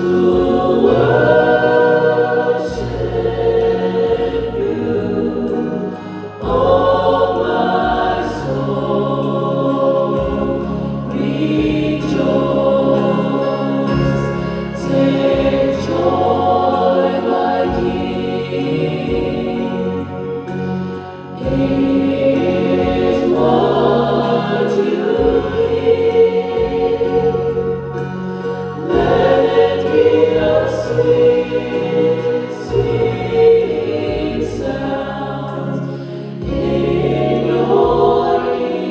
To worship you, oh my soul, rejoice. Take joy, my King, is what you hear. Let it be a sweet, sweet sound in your ear.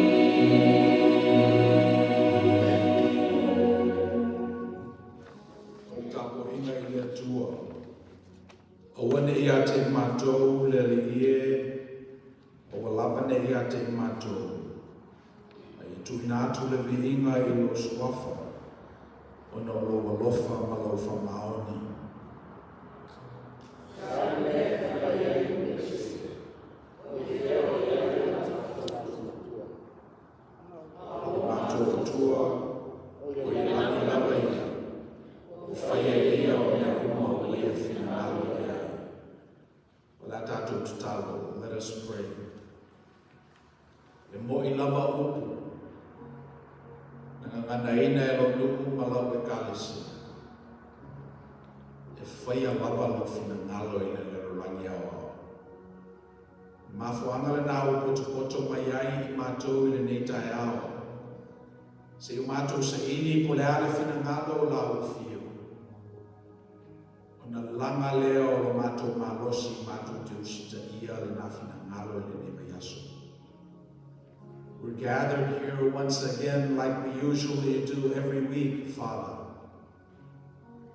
O le tapuaiga i le Atua, aua ne i ia te i matou le Alii e, aua lava ne i ia te i matou, a ia tuuina atu le viiga i lou Suafa, ona o lou alofa ma lau faamaoni. O le matou Atua, o i le lagi lava ia, ua faia e ia o mea uma ua ia finagalo i ai. O le a tatou tatalo, let us pray. E mo'i lava upu, na gaganaina e lou nuu ma lau Ekalesia, e faia lava lou finagalo i le lalolagi aoao. O le mafuaaga lena ua potopoto mai ai i matou i lenei taeao, se i o matou saili po o le a le finagalo o la ua fiu, ona laga lea o lo matou malosi matou te usitaia lena finagalo i lenei vaiaso. We're gathered here once again like we usually do every week, Father,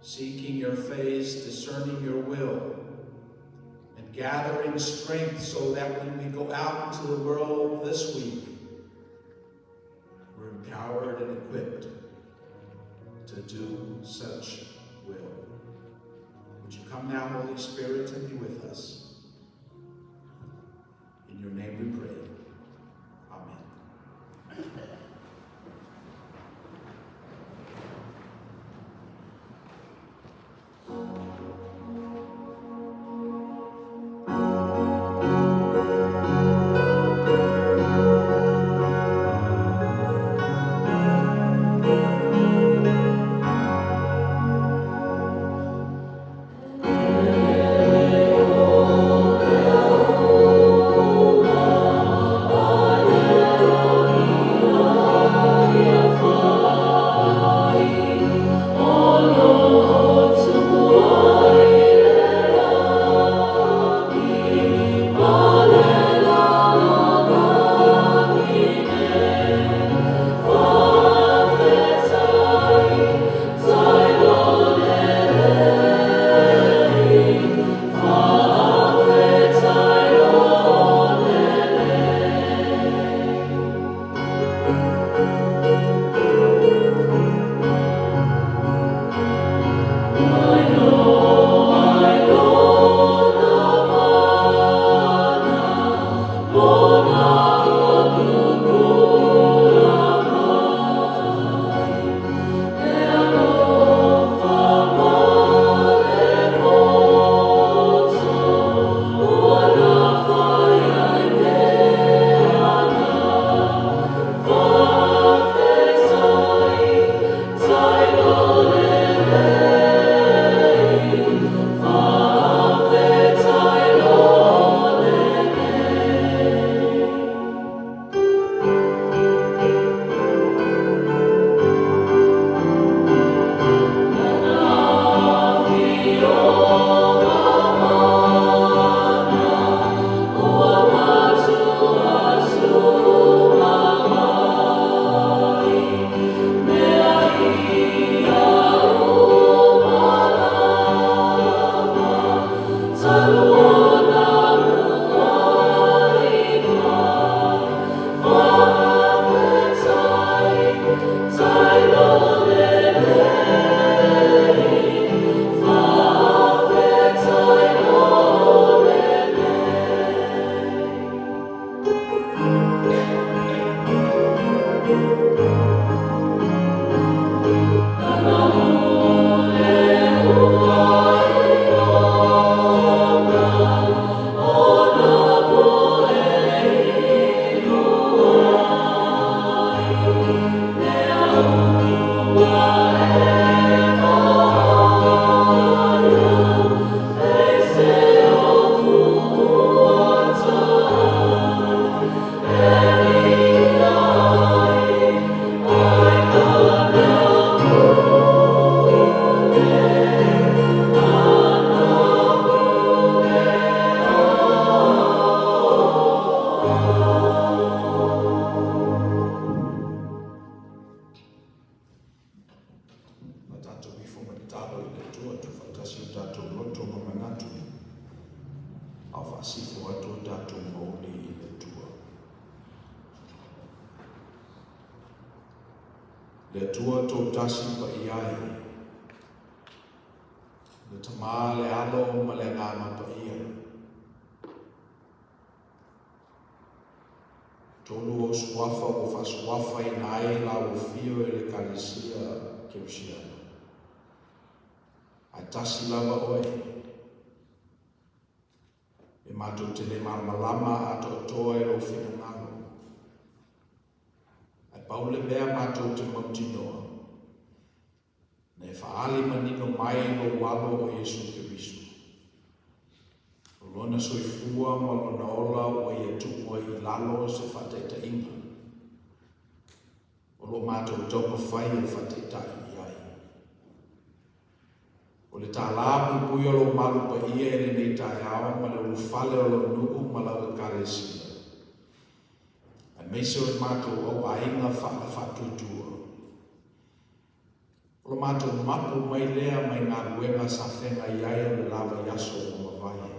seeking your face, discerning your will, and gathering strength so that when we go out into the world this week, we're empowered and equipped to do such will. Would you come now, Holy Spirit, and be with us? In your name we pray. Amen. E Tatalo i le Atua, tuufaatasi o tatou loto ma manatu, a o faasifo atu o tatou mauli i le Atua. Le Atua toatasi paia e, le Tama, le Alo ma le Agaga Paia. Tolu ou suafa ua faasuafaina ai lauofio e le Ekalesia Kerisiano. Ae tasi lava oe. E matou te le malamalama atoatoa i lou finagalo. Ae pau le mea matou te mautinoa, Na e faaali manino mai lou Alo o Iesu Keriso. O Lona soifua ma Lona ola ua Ia tuu ai i lalo se faataitaiga o lo matou taumafai e faataitai i ai. O le tālā puipui o lou malu paia i lenei taeao ma le ulufale o lou nuu ma lau Ekalesia, aemaise o le matou au aiga faale-faatuatua. O lo matou mapu mai lea mai galuega sa feagai ai o le la vaiaso ua mavae.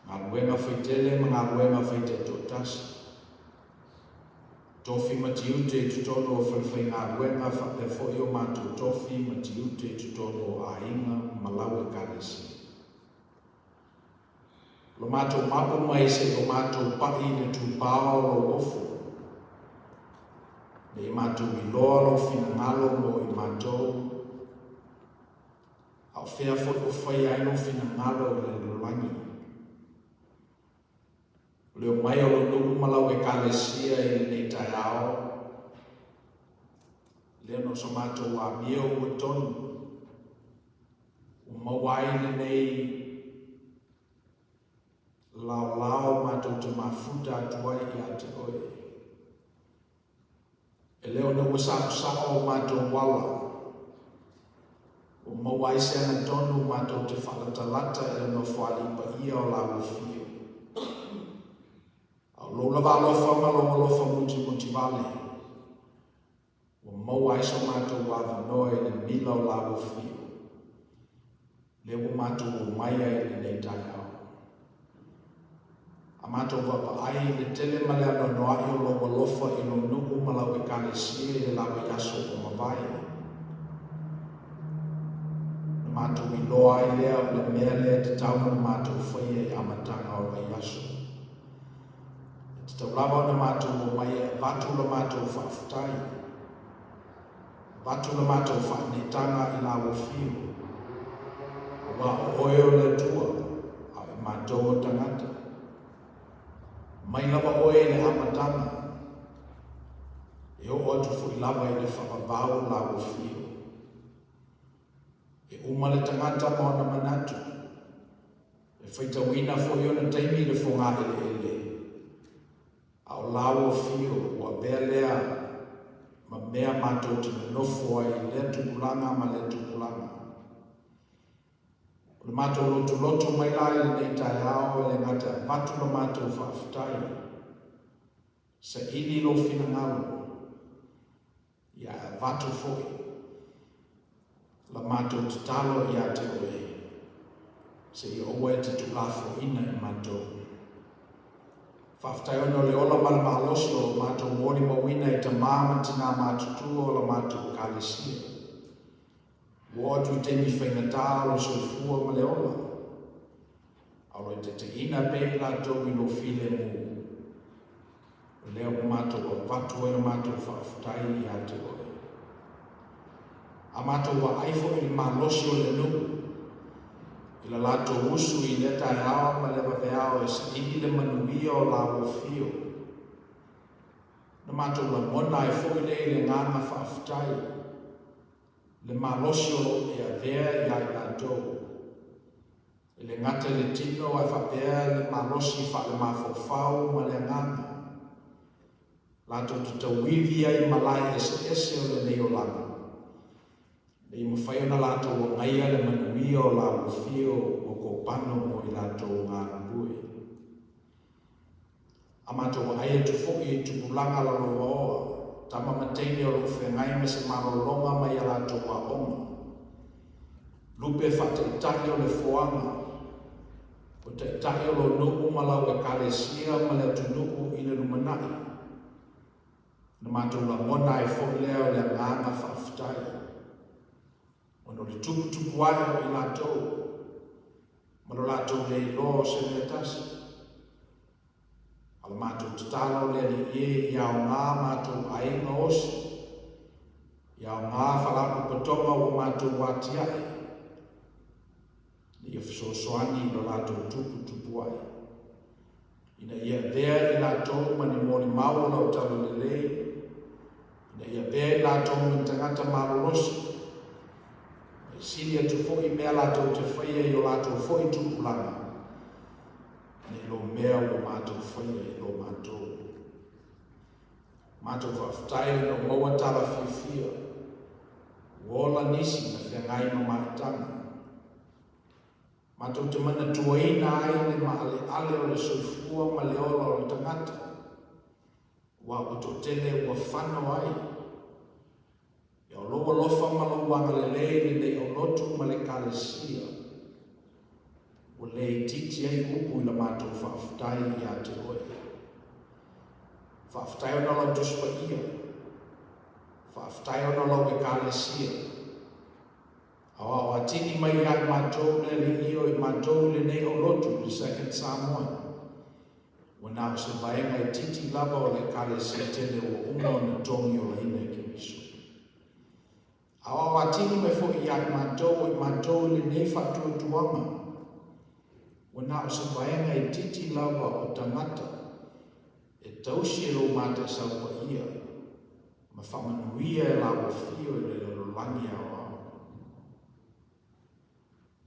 Galuega faitele ma galuega faitaitoatasi. Tofi ma tiute i totonu o falefaigaluega faapea foi o matou tofi ma tiute i totonu o aiga ma lau Ekalesia. Lo matou mapu mai seia o matou paʻi i le tupao o lou ofo, ina ia matou iloa lou finagalo mo i matou, a o fea foi o faia ai lou finagalo i le lalolagi. O le omai o lou nuu ma lau Ekalesia i lenei taeao, lea na o so matou amio ua tonu, Ua maua ai lenei laolao matou te mafuta atu ai ia te oe. E le ona ua saosao o matou ala, ua maua ai se agatonu matou te faalatalata i le Nofoalii paia o lau afio. A o lou lava alofa ma lou alofa mutimutivale, Ua maua ai so matou avanoa i le mila o la ua fio, lea ua matou omai ai i lenei taeao. A matou vaavaai i le tele ma le anoanoai o lou alofa i lou nuu ma lau Ekalesia i le la vaiaso ua mavae, ona matou iloa ai lea o le mea lea e tatau ona matou faia i amataga o le vaiaso. E tatau lava ona matou omai e avatu la matou faafetai, avatu la matou faaneetaga i la ua fio, aua o oe o le Atua, a o i matou o tagata. Mai lava oe i le amataga, e oo atu foi lava i le faavavau la ua fio. E uma le tagata ma ona manatu, E faitauina foi ona taimi i le fogaeleele, a o la ua fio, ua avea lea ma mea matou te nonofo ai i lea tupulaga ma lea tupulaga. O le matou lotoloto mai la i lenei taeao e le gata e avatu la matou faafetai, saili lou finagalo, Ia avatu foi la matou tatalo ia te oe, seia aua e te tuulafoaiina i matou. Faafetai ona o le ola ma le malosi o lo matou molimauina i tamā ma tinā matutua o la matou Ekalesia. Ua oo atu i taimi faigata o le soifua ma le ola, a o lo o taitaiina pea i latou i lou filemu. O lea ua matou avatu ai le matou faafetai ia te oe. A matou vaai foi i le malosi o le nuu, i la latou usu i lea taeao ma le vaveao e saili le manuia o la ua fio, na matou lagona ai foi lea i le agaga faafetai, le malosi o lo o e avea ia i latou. E le gata i le tino ae faapea le malosi faale-mafaufau ma le agaga, latou te tauivi ai i malae eseese o lenei olaga, ina ia mafai ona latou agaia le manuia o la ua fio ua kopano mo i latou galulue. A matou vaai atu foi i tupulaga lalovaoa, tama ma teine o lo o feagai ma se malologa mai a latou aoaoga. Lupe faataitai o le foaga, o taitai o lou nuu ma lau Ekalesia ma le atunuu i le lumanai. Ona matou lagona ai foi lea o le agaga faafetai, ona o le tuputupu ae o i latou ma lo latou le iloa o se mea tasi. A o le matou tatalo le Alii e, ia aoga matou aiga osi, ia aoga faalapotopotoga ua matou atiae, ina ia fesoasoani i lo latou tuputupu ae, ina ia avea i latou ma ni molimau o lau talalelei, ina ia avea i latou ma ni tagata malolosi, ma e sili atu foi mea latou te faia i o latou foi tupulaga, nei lo mea ua matou faia i lo matou. Matou faafetai ona ua maua tala fiafia, ua ola nisi na feagai ma maitaga. Matou te manatuaina ai le maaleale o le soifua ma le ola o le tagata, aua ua toatele ua fano ai. Ia o lou alofa ma lou agalelei i lenei aulotu ma le Ekalesia, ua le itiiti ai upu i la matou faafetai ia te oe. Faafetai ona o lau Tusi Paia, faafetai ona o lau Ekalesia, aoao atili mai ia i matou le Alii o i matou i lenei aulotu i le Second Samoan. Ua na o se vaega itiiti lava o le Ekalesia tele ua uma ona togiolaina e Keriso. Aoao atili mai foi ia i matou o i matou i lenei faatuatuaga, ua na o se vaega itiiti lava o tagata e tausi e lou mataisau paia ma faamanuia e laua afio i le lalolagi aoao.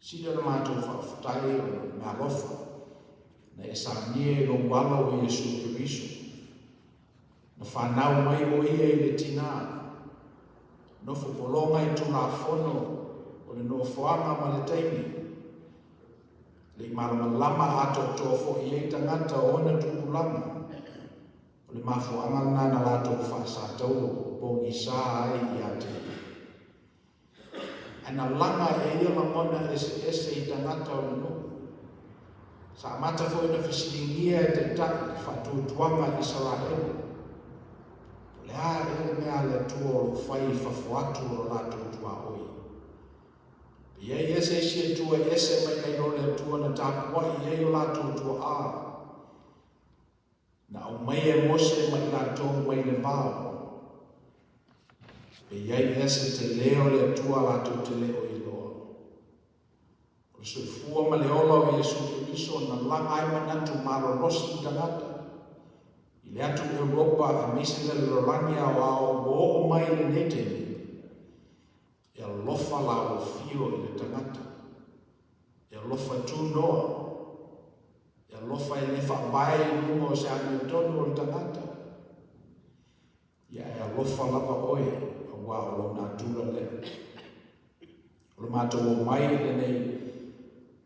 Sili ona matou faafetai ona o le meaalofa na e saunia i lou Alo o Iesu Keriso. Na fanau mai o ia i le tinā, nofo pologa i Tulafono o le nofoaga ma le taimi, le i malamalama atoatoa foi i ai tagata o ona tupulaga. O le mafuaaga lena na latou faasataulo pogisa ai ia te ia. Ae na laga e ia lagona eseese i tagata o le nuu. Sa amata foi ona fesiligia e taitai le faatuatuaga i Isaraelu, Po o le a ea le mea a le Atua o lo o fai i fafo atu o lo latou tuaoi? Pe i ai ea se isi Atua e ese mai nai lo le Atua na tapuai i ai o latou tuaa? Na aumaia e Mose ma i latou mai le vao. Pe i ai ea se telē o le Atua latou te le o iloa. O le soifua ma le ola o Iesu Keriso na laga ai manatu malolosi i tagata i le atu Europa aemaise le lalolagi aoao ua oo mai i lenei taimi, e alofa lauofio i le tagata. E alofa tunoa, e alofa e le faavae i luga o se amiotonu o le tagata. Ia e alofa lava oe auā o lou natura lea. O le matou omai i lenei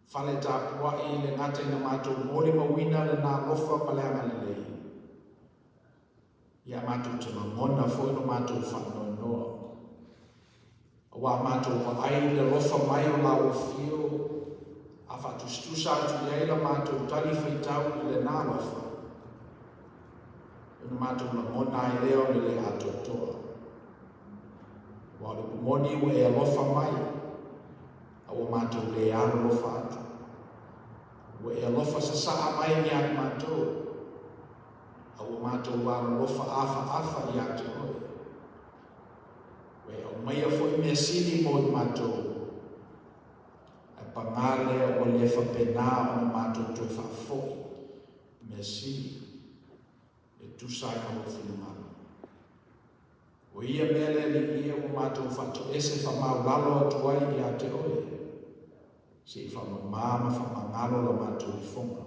fale tapuai e le gata ina matou molimauina lena alofa ma le agalelei, ia matou te lagona foi lo matou faanoanoa. Aua matou vaai i le alofa mai o la afio, a faatusatusa atu i ai la matou tali faitau i lena alofa, ona matou lagona ai lea o le le atoatoa. Aua o le upu moni ua e alofa mai, a ua matou le alolofa atu. Ua e alofa sasaa mai ia i matou, a ua matou alolofa afaafa ia te oe. Ua e aumaia foi mea sili mo i matou, ae pagā lea ua le faapena ona matou toe faafoi mea sili e tusa ai ma lou finagalo. O ia mea le Alii e ua matou faatoese faamaualalo atu ai ia te oe, se i faamamā ma faamagalo la matou ifoga.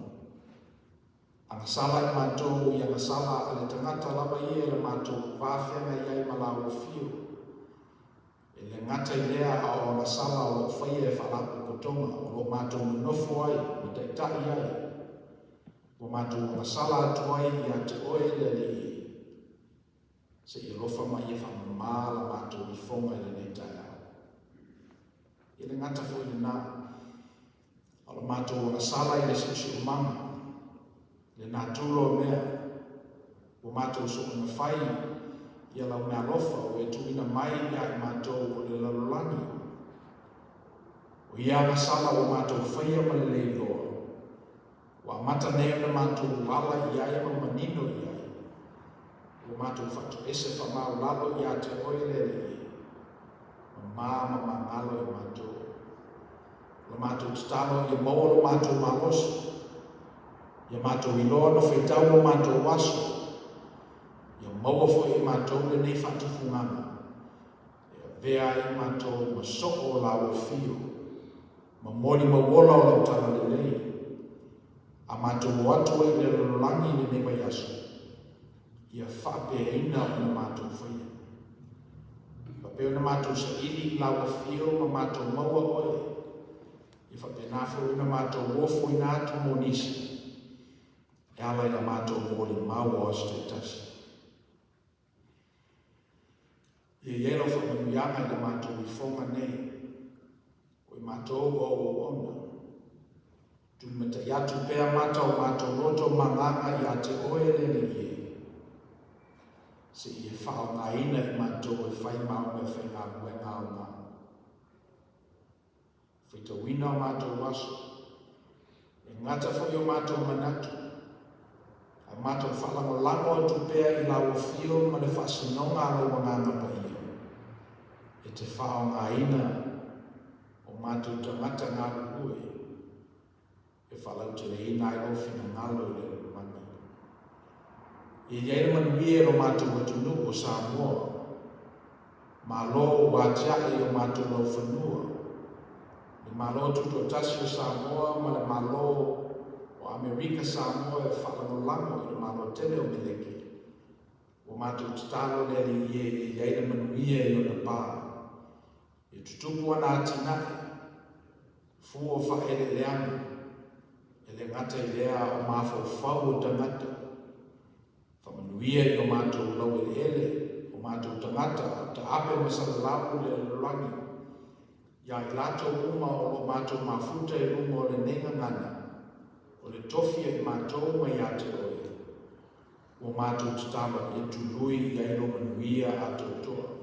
Agasala i matou i agasala a le tagata lava ia i la matou va feagai ai ma la afio. E le gata i lea a o agasala o lo o faia e faalapotopotoga o lo o matou nonofo ai ma taitai ai, ua matou agasala atu ai ia te oe le Alii e. Se i alofa ma ia faamamā la matou ifoga i lenei taeao. E le gata foi i lena, a o le matou agasala i le siosiomaga, le natura o mea, ua matou soona fai ia lau meaalofa ua e tuuina mai ia i matou o le lalolagi. O ia agasala ua matou faia ma le le iloa, ua amata nei ona matou ala i ai ma manino i ai, ua matou faatoese faamaualalo ia te oe le Alii e, mamā ma magalo i matou. O la matou tatalo ia maua lo matou malosi, ia matou iloa ona faitau lo matou aso, ia maua foi e matou lenei faatufugaga, e avea ai matou ma soo o lau afio, ma molimau ola o lau talalelei, a matou o atu ai i le lalolagi i lenei vaiaso, ia faapeaina ona matou faia. Faapea ona matou saili i lau afio ma matou maua oe, ia faapena foi ona matou ofoina atu mo nisi, e ala i la matou molimau o aso taitasi. Ia i ai lau faamanuiaga i le matou ifoga nei, o i matou o au auauna. Tulimatai atu pea mata o matou loto ma agaga ia te oe le Alii e, se i e faaaogaina i matou e fai ma au meafaigaluega aoga. Faitauina o matou aso, e gata foi o matou manatu, a matou faalagolago atu pea i lau afio ma le faasinoga a lou Agaga Paia, e te faaaogaina o matou tagata galulue e faalauteleina ai lou finagalo i le lalolagi. Ia i ai le manuia i lo matou atunuu o Samoa, Malo ua atiae i o matou laufanua, le Malo Tutoatasi o Samoa ma le Malo o Amerika Samoa e faalagolago i le Malo tele o Meleki. Ua matou tatalo le Alii e ia i ai le manuia i ona pa. Ia tutupu ana atinae, fua o faaeleeleaga, e le gata i lea o mafaufau o tagata. Faamanuia i o matou laueleele, o matou tagata, taape ma salalau le lalolagi, ia i latou uma o lo o matou mafuta i luga o lenei gagana, o le tofi a i matou mai ia te oe, ua matou tatalo ia tului i ai lou manuia atoatoa.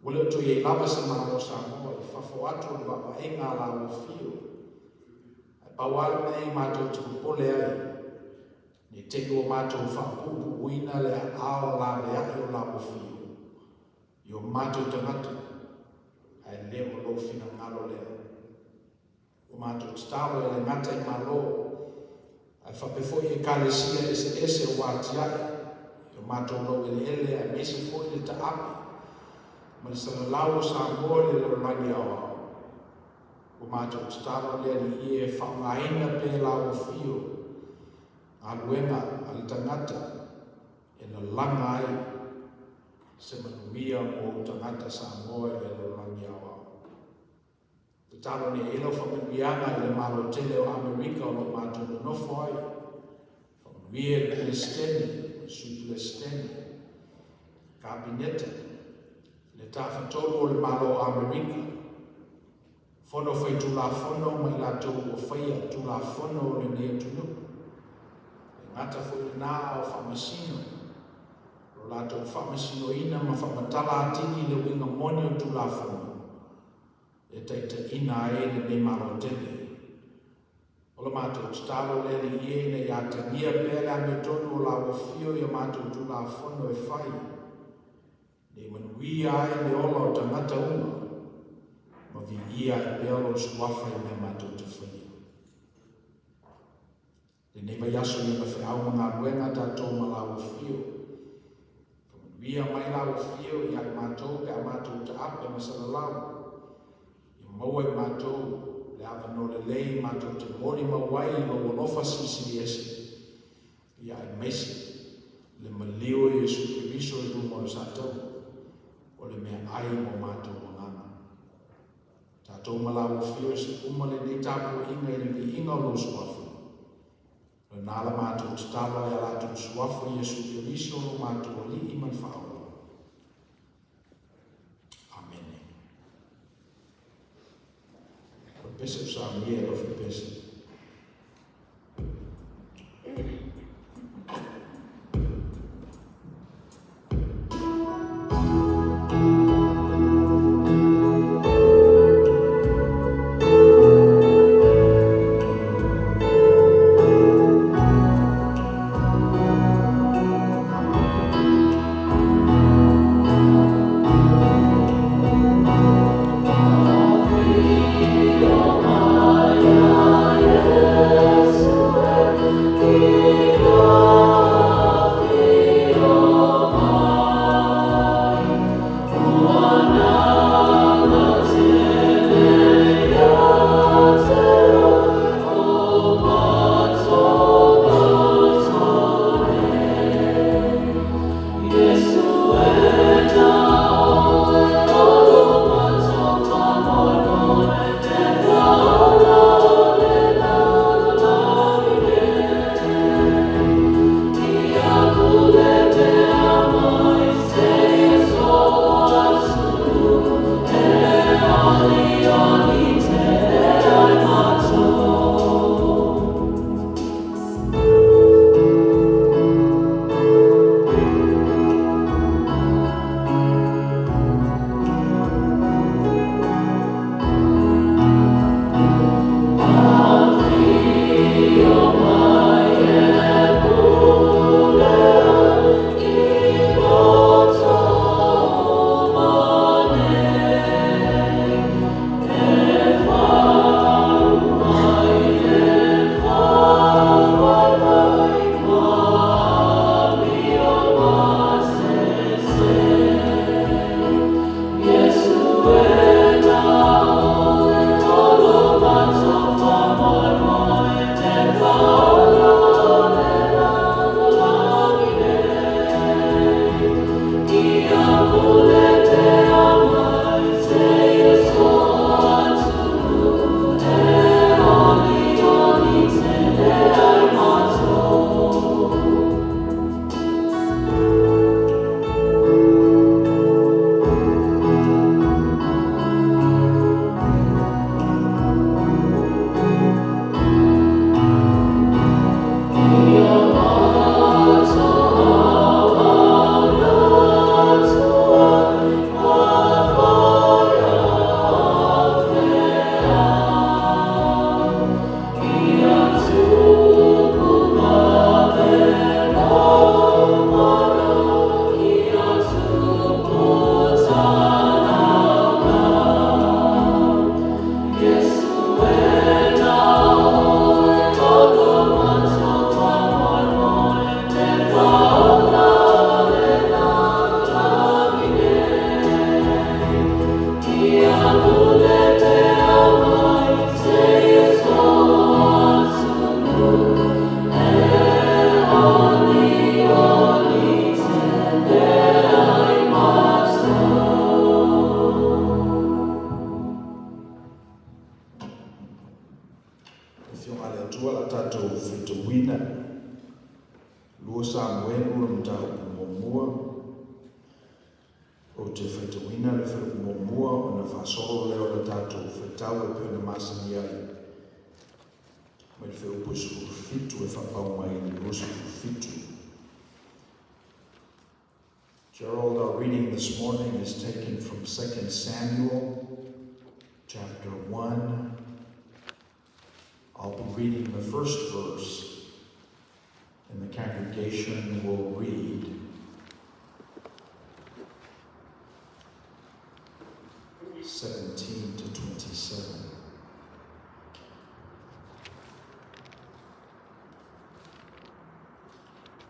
Ua le o toe i ai lava se Malo o Samoa i fafo atu o le vaavaaiga a lau afio, ae pau lava le mea i matou te popole ai, Ne i te i ua matou faapuupuuina le aao laveai o lau afio i o matou tagata, ae le o lou finagalo lea. Ua matou tatalo e le gata i Malo, ae faapea foi i Ekalesia eseese ua atiae i o matou laueleele aemaise foi le taape ma le salalau o Samoa i le lalolagi aoao. Ua matou tatalo le Alii e faaaogaina pea lau afio galuega a le tagata e lalaga ai se manuia mo ou tagata Samoa i le lalolagi aoao. Tatalo nei ai lau faamanuiaga i le Malo tele o Amerika o lo o matou nonofo ai. Faamanuia i le Peresetene, o le Sui Peresetene, Kapeneta, le Tafatolu o le Malo o Amerika, Fono Faitulafono ma i latou ua faia Tulafono o lenei atunuu. E gata foi lena a o faamasino, lo latou faamasinoina ma faamatala atili le uiga moni o Tulafono e taitaiina ai lenei Malo tele. O la matou tatalo le Alii e ina ia atagia pea le amiotonu o lau afio i a matou Tulafono e fai, Nei manuia ai le ola o tagata uma, ma viia ai pea lou suafa i mea matou te faia. Lenei vaiaso i ona feau ma galuega tatou ma lau afio. Faamanuia mai lau afio ia i matou pe a matou taape ma salalau. Ia maua i matou le avanoa lelei matou te molimau ai i lou alofa silisili ese. Ia aemaise le maliu o Iesu Keriso i luma o le saataua, o le meaai mo matou agaga. Tatou ma lau afio se uma lenei tapuaiga i le viiga o lou suafa. Lena la matou tatalo e ala atu i le suafa o Iesu Keriso lo matou Alii ma le Faaola. Amene. Pese o sa mie lo fi pese. Gerald, our reading this morning is taken from 2 Samuel chapter 1. I'll be reading the first verse, and the congregation will read 17 to 27.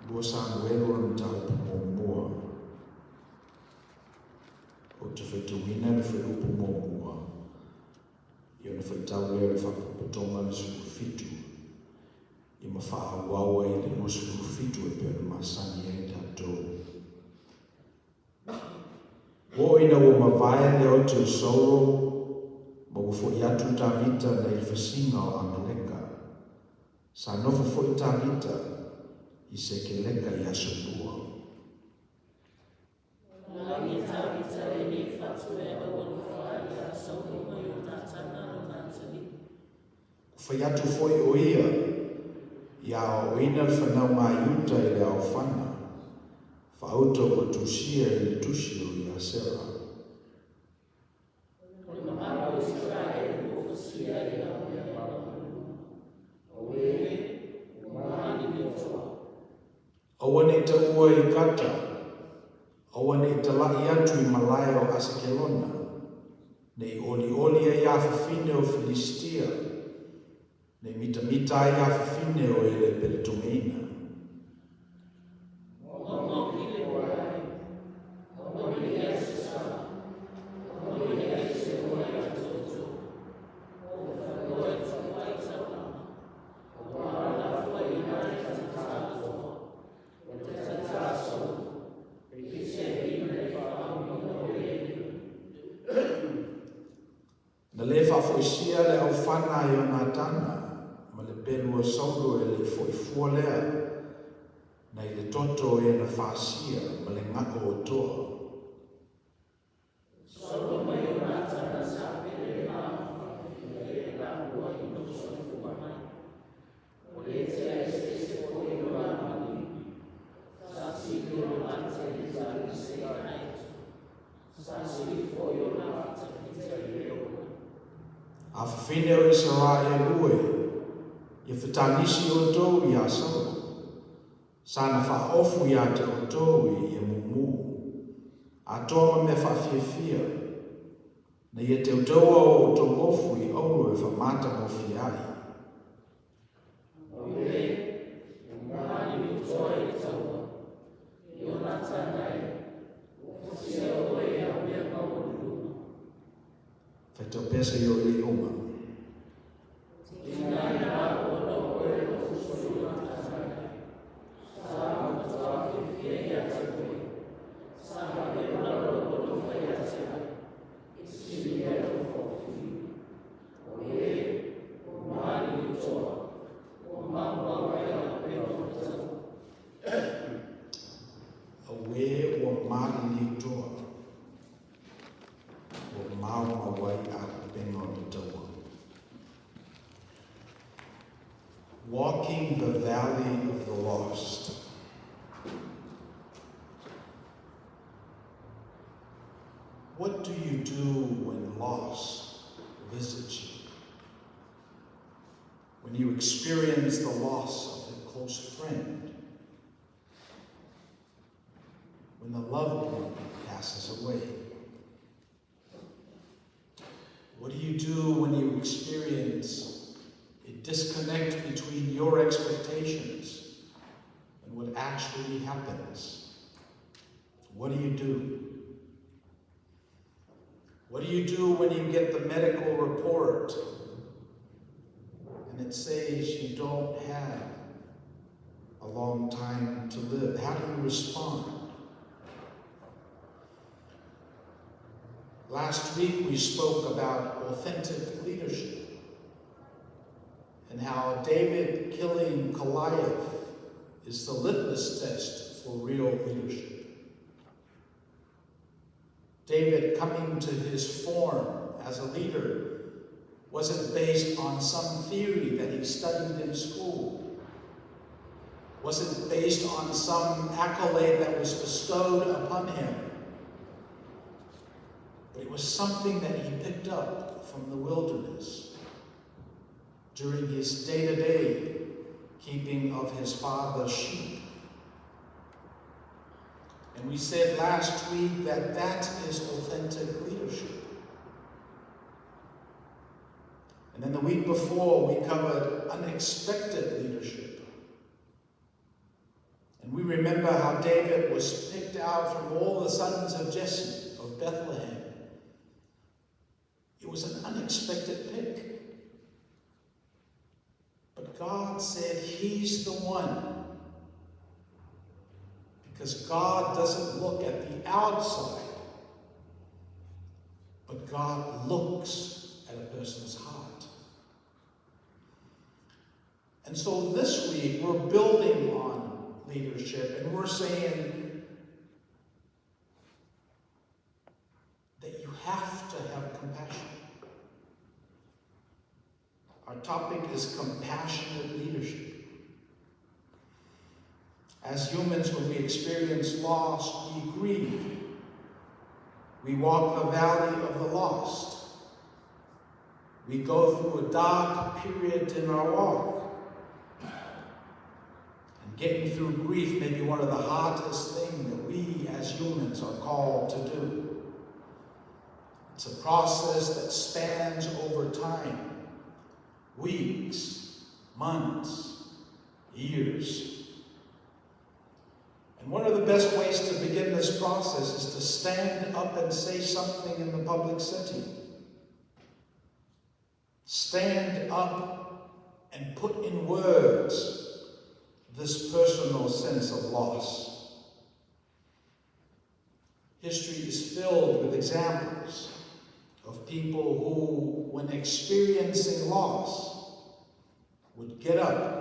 2 Samuelu o le mataupu muamua. Ou te faitauina le fuaiupu muamua, ia ona faitau lea o le faapotopotoga le 17, ia ma faaauau ai le 27 e pei ona masani ai tatou. Ua oo ina ua mavae le ote o Saulo, ma ua fo'i atu Tavita nai le fasiga o Amaleka. Sa nofo foi Tavita i Sekeleka i aso lua. Lagi Tavita e nei fatu e aua alofa ai ia Saulo ma Ionatana lona atalii. Fai atu foi o ia, ia aoaoina le fanau a Iuta i le aofana, faauta ua tusia i le tusi o Iasera. O le mamalu o Isaraelu ua fusia i lau mea maualuluga. Auē, ua maliliutoa. Aua ne i taua i Gata, aua ne i talaʻi atu i malae o Asekelona, ne i olioli ai afafine o Filistia, ne i mitamita ai afafine o e le Peletomeina. Maumau ki le uai, aua ne i ai se sala, aua ne i ai se oa ia te outou. O fanua e tupu ai taulaga, aua le lafoaiina ai taitā toa, o le taitā Saulo, peiseai na le faaaogaina o e lima. Na le faafoisia le aofana a Ionatana ma le pelu a Saulo e le i foʻi fua lea, nai le toto o e na fasia ma le ga'o o toa. Saulo ma Ionatana sa pele ma faafiafia i lua i lou soifua mai. O le tea eseese foi o la maliu. Sa sili ona atelita i se aeto. Sa sili foi ona fitafita i le ola. Afafine o Isaraelu e, ia fetanisi outou iā Saulo, sana faaofu iā te outou i ia mumu, atoa ma mea faafiafia, na ia teuteua o outou ofu i auro e faamatagofie ai. Auē, ua maliliutoa i le taua. Ionatana e, ua fusia oe i au mea maualuluga. Faitau pea seia oo i le iuga. Tina i la ona o oe lou uso Ionatana e. Sa matua fiafia ia te oe. Sa faapena lou alofa ia te au. E sili ai lou faaofiina. Auē, ua maliliutoa, ua maumau ai auupega o le taua. Auē, ua maliliutoa, ua maumau ai auupega o le taua. Walking the Valley of the Lost. What do you do when loss visits you? When you experience the loss of a close friend? When the loved one passes away? What do you do when you experience a disconnect between your expectations and what actually happens? What do you do? What do you do when you get the medical report and it says you don't have a long time to live? How do you respond? Last week we spoke about authentic leadership and how David killing Goliath is the litmus test for real leadership. David coming to his form as a leader wasn't based on some theory that he studied in school, wasn't based on some accolade that was bestowed upon him, but it was something that he picked up from the wilderness during his day-to-day keeping of his father's sheep. And we said last week that that is authentic leadership. And then the week before, we covered unexpected leadership. And we remember how David was picked out from all the sons of Jesse of Bethlehem. It was an unexpected pick. But God said he's the one. Because God doesn't look at the outside, but God looks at a person's heart. And so this week, we're building on leadership, and we're saying that you have to have compassion. Our topic is compassionate leadership. As humans, when we experience loss, we grieve. We walk the valley of the lost. We go through a dark period in our walk. And getting through grief may be one of the hardest things that we as humans are called to do. It's a process that spans over time, weeks, months, years. And one of the best ways to begin this process is to stand up and say something in the public setting. Stand up and put in words this personal sense of loss. History is filled with examples of people who, when experiencing loss, would get up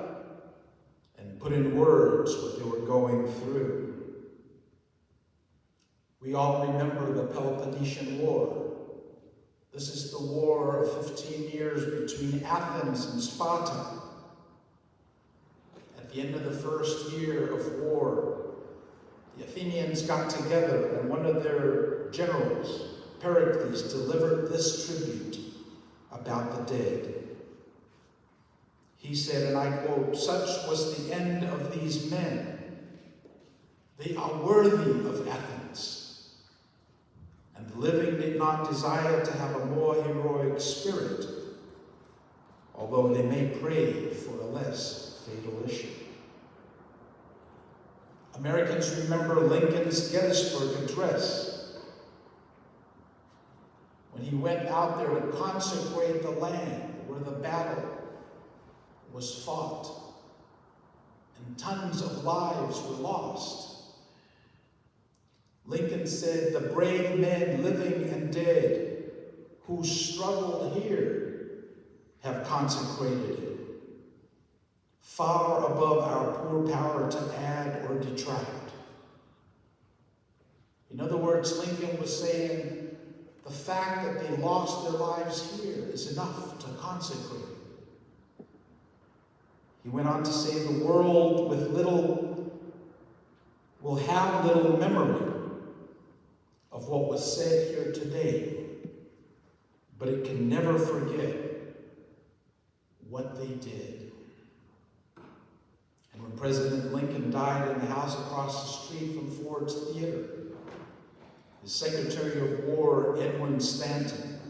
and put in words what they were going through. We all remember the Peloponnesian War. This is the war of 15 years between Athens and Sparta. At the end of the first year of war, the Athenians got together and one of their generals, Pericles, delivered this tribute about the dead. He said, and I quote, "Such was the end of these men. They are worthy of Athens. And the living did not desire to have a more heroic spirit, although they may pray for a less fatal issue." Americans remember Lincoln's Gettysburg Address, when he went out there to consecrate the land where the battle was fought and tons of lives were lost. Lincoln said, "The brave men, living and dead, who struggled here have consecrated it, far above our poor power to add or detract." In other words, Lincoln was saying, the fact that they lost their lives here is enough to consecrate it. He went on to say, the world with little will have little memory of what was said here today, but it can never forget what they did. And when President Lincoln died in the house across the street from Ford's Theater, his Secretary of War, Edwin Stanton,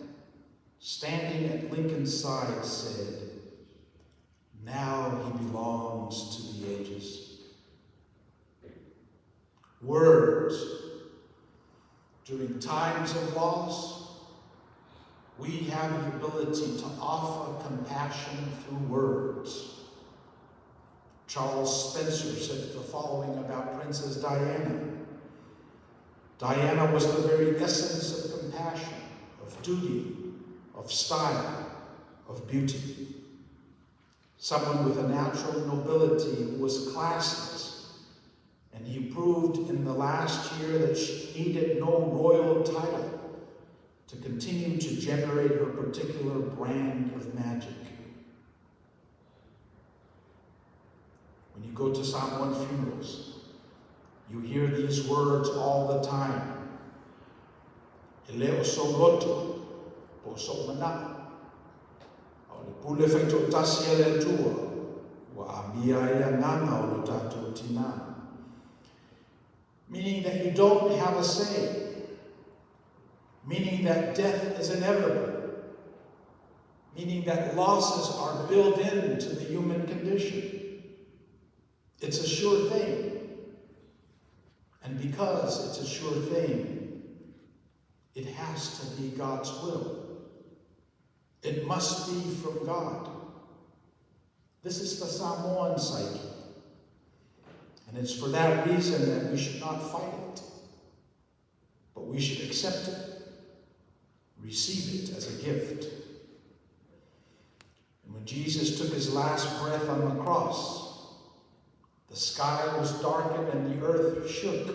standing at Lincoln's side, said, "Now he belongs to the ages." Words. During times of loss, we have the ability to offer compassion through words. Charles Spencer said the following about Princess Diana. Diana was the very essence of compassion, of duty, of style, of beauty. Someone with a natural nobility who was classless, and he proved in the last year that she needed no royal title to continue to generate her particular brand of magic. When you go to Samoan funerals, you hear these words all the time. E le o sou loto, po o sou mana'o. A o le pule faitoatasi a le Atua, ua amia ai le agaga o lo tatou tinā. Meaning that you don't have a say. Meaning that death is inevitable. Meaning that losses are built into the human condition. It's a sure thing. And because it's a sure thing, it has to be God's will. It must be from God. This is the Samoan psyche. And it's for that reason that we should not fight it, but we should accept it, receive it as a gift. And when Jesus took his last breath on the cross, the sky was darkened and the earth shook.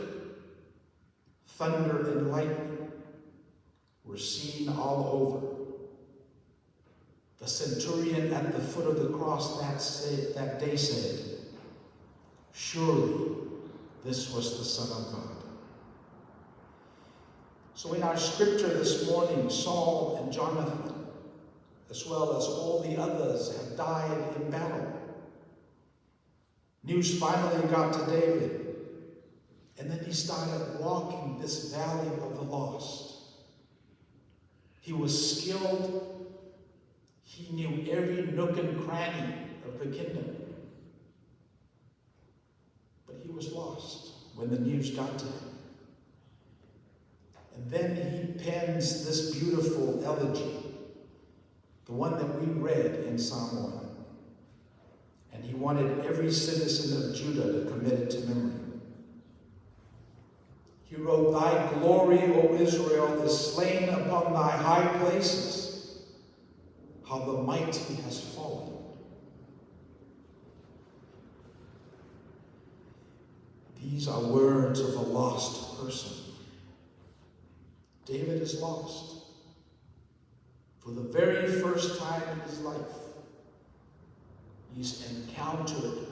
Thunder and lightning were seen all over. The The centurion at the foot of the cross that, say, that day said, Surely this was the Son of God. So in our scripture this morning, Saul and Jonathan, as well as all the others, have died in battle. News finally got to David, and then he started walking this valley of the lost. He was skilled. He knew every nook and cranny of the kingdom. But he was lost when the news got to him. And then he pens this beautiful elegy, the one that we read in Psalm 1. And he wanted every citizen of Judah to commit it to memory. He wrote, Thy glory, O Israel, is slain upon thy high places. How the mighty has fallen. These are words of a lost person. David is lost. For the very first time in his life, he's encountered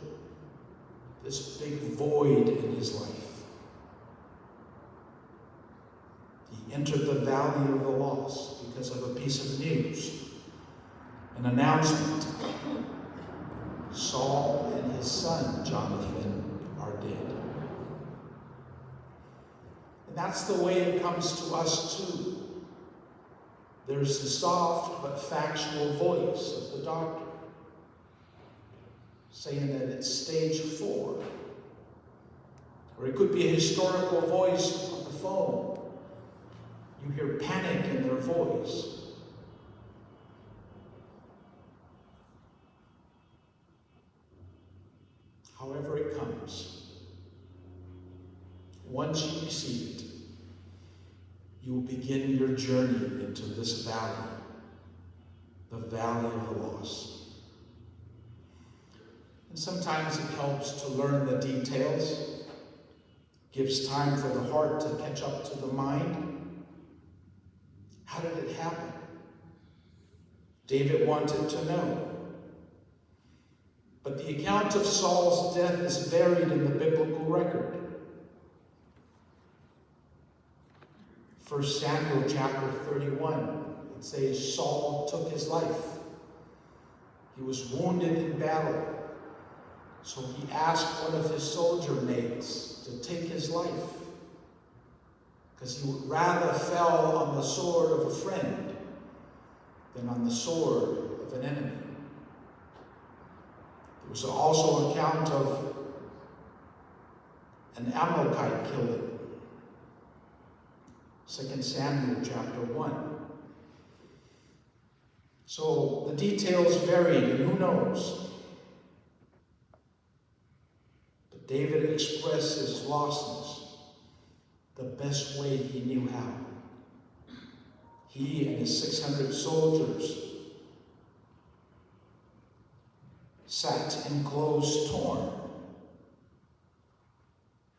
this big void in his life. He entered the valley of the lost because of a piece of news, an announcement. Saul and his son Jonathan are dead. And that's the way it comes to us too. There's the soft but factual voice of the doctor saying that it's stage 4. Or it could be a historical voice on the phone. You hear panic in their voice. However it comes, once you receive it, you will begin your journey into this valley, the valley of the loss. And sometimes it helps to learn the details, gives time for the heart to catch up to the mind. How did it happen? David wanted to know. But the account of Saul's death is varied in the biblical record. 1 Samuel chapter 31, it says Saul took his life. He was wounded in battle, so he asked one of his soldier mates to take his life, because he would rather fell on the sword of a friend than on the sword of an enemy. There was also an account of an Amalekite killing. 2 Samuel chapter 1. So the details varied, and who knows? But David expressed his lostness the best way he knew how. He and his 600 soldiers sat in clothes torn,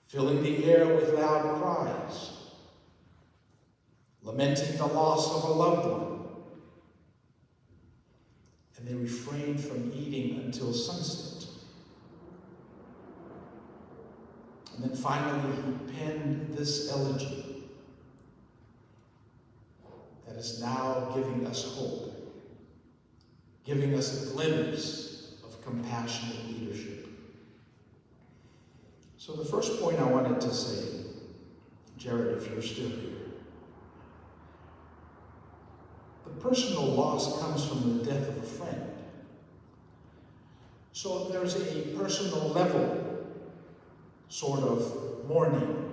filling the air with loud cries, lamenting the loss of a loved one. And they refrained from eating until sunset. And then finally he penned this elegy that is now giving us hope, giving us a glimpse of compassionate leadership. So the first point I wanted to say, Jared, if you're still here, the personal loss comes from the death of a friend. So there's a personal level sort of mourning.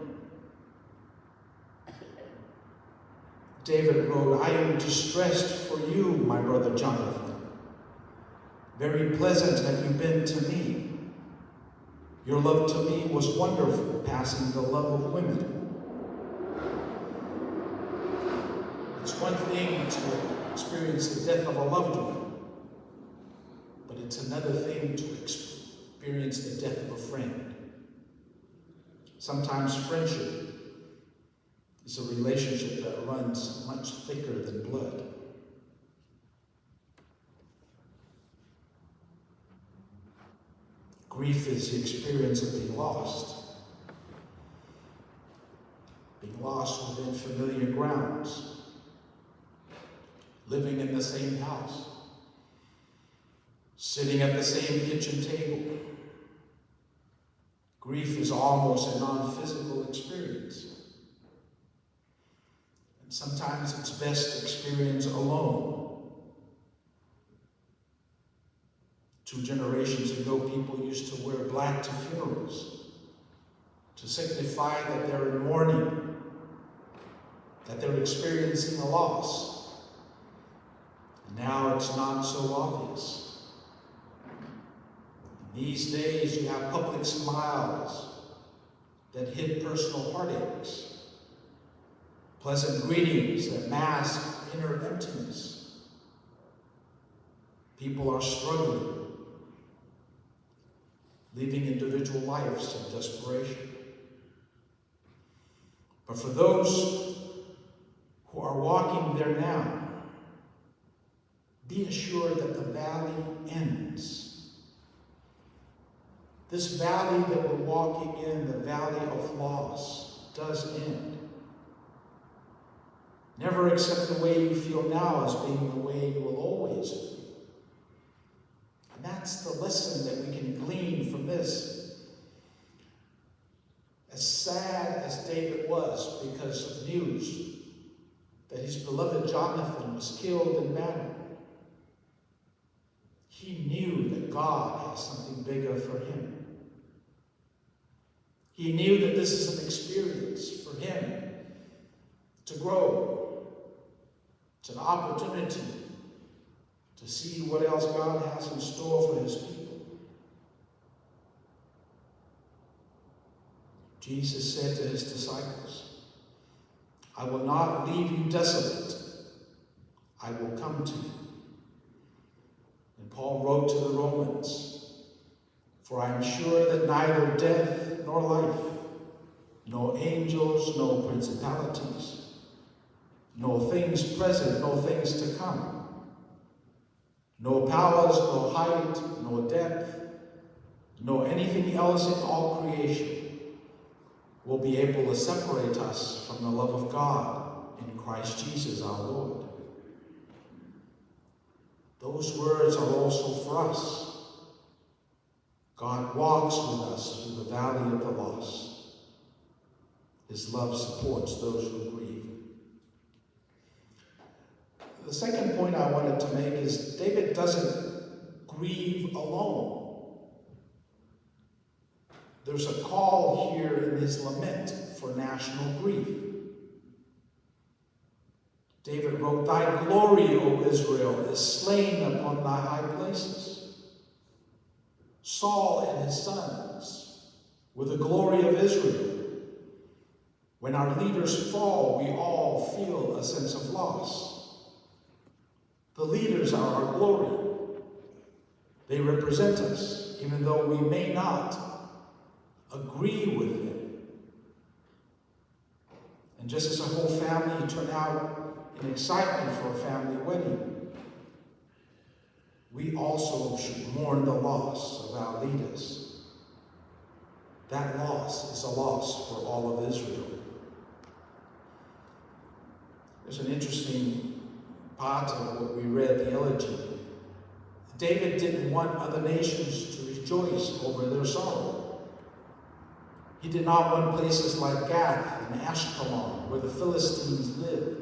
David wrote, I am distressed for you, my brother Jonathan. Very pleasant have you been to me. Your love to me was wonderful, passing the love of women. It's one thing to experience the death of a loved one, but it's another thing to experience the death of a friend. Sometimes friendship is a relationship that runs much thicker than blood. Grief is the experience of being lost. Being lost within familiar grounds, living in the same house, sitting at the same kitchen table. Grief is almost a non-physical experience. And sometimes it's best experienced alone. 2 generations ago, people used to wear black to funerals to signify that they're in mourning, that they're experiencing a loss. And now it's not so obvious. These days, you have public smiles that hid personal heartaches, pleasant greetings that mask inner emptiness. People are struggling, living individual lives of desperation. But for those who are walking there now, be assured that the valley ends. This valley that we're walking in, the valley of loss, does end. Never accept the way you feel now as being the way you will always feel. And that's the lesson that we can glean from this. As sad as David was because of news that his beloved Jonathan was killed in battle, he knew that God has something bigger for him. He knew that this is an experience for him to grow. It's an opportunity to see what else God has in store for his people. Jesus said to his disciples, I will not leave you desolate. I will come to you. And Paul wrote to the Romans, For I am sure that neither death nor life, no angels, no principalities, no things present, no things to come, no powers, no height, no depth, no anything else in all creation will be able to separate us from the love of God in Christ Jesus our Lord. Those words are also for us. God walks with us through the valley of the loss. His love supports those who grieve. The second point I wanted to make is David doesn't grieve alone. There's a call here in his lament for national grief. David wrote, Thy glory, O Israel, is slain upon thy high places. Saul and his sons were the glory of Israel. When our leaders fall, we all feel a sense of loss. The leaders are our glory. They represent us, even though we may not agree with them. And just as a whole family turn out in excitement for a family wedding, we also should mourn the loss of our leaders. That loss is a loss for all of Israel. There's an interesting part of what we read, the elegy. David didn't want other nations to rejoice over their sorrow. He did not want places like Gath and Ashkelon, where the Philistines lived,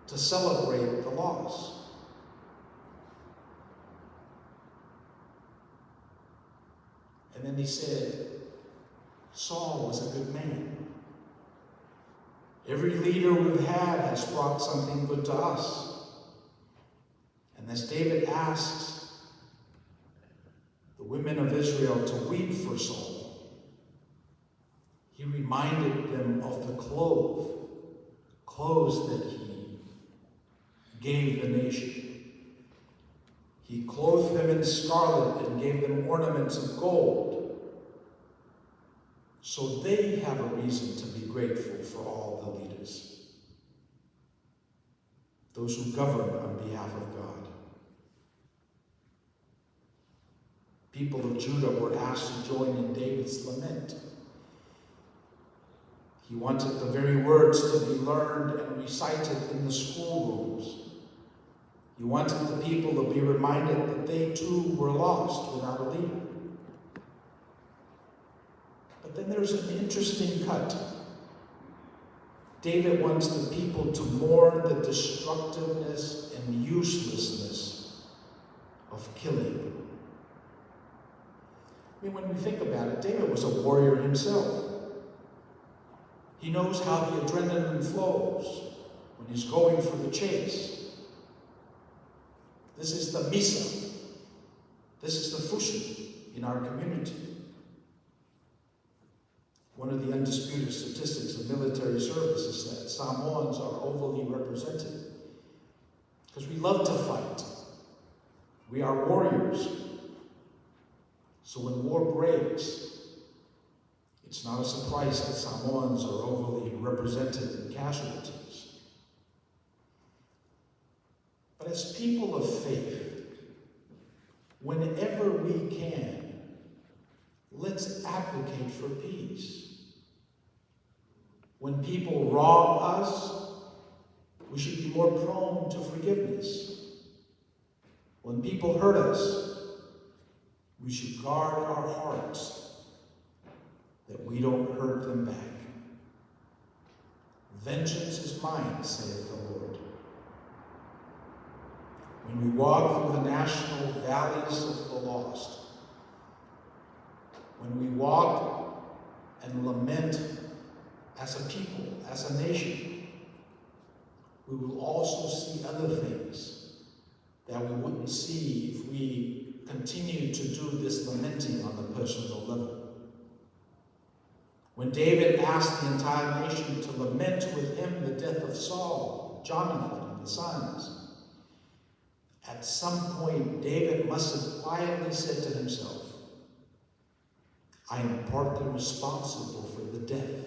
to celebrate the loss. And then he said, Saul was a good man. Every leader we've had has brought something good to us. And as David asks the women of Israel to weep for Saul, he reminded them of the clothes that he gave the nation. He clothed them in scarlet and gave them ornaments of gold. So they have a reason to be grateful for all the leaders, those who govern on behalf of God. People of Judah were asked to join in David's lament. He wanted the very words to be learned and recited in the schoolrooms. He wanted the people to be reminded that they too were lost without a leader. But then there's an interesting cut. David wants the people to mourn the destructiveness and uselessness of killing. I mean, when we think about it, David was a warrior himself. He knows how the adrenaline flows when he's going for the chase. This is the misa. This is the fushi in our community. One of the undisputed statistics of military service is that Samoans are overly represented because we love to fight. We are warriors. So when war breaks, it's not a surprise that Samoans are overly represented in casualties. But as people of faith, whenever we can, let's advocate for peace. When people wrong us, we should be more prone to forgiveness. When people hurt us, we should guard our hearts that we don't hurt them back. Vengeance is mine, saith the Lord. When we walk through the national valleys of the lost, when we walk and lament as a people, as a nation, we will also see other things that we wouldn't see if we continue to do this lamenting on the personal level. When David asked the entire nation to lament with him the death of Saul, Jonathan, and the sons, at some point David must have quietly said to himself, I am partly responsible for the death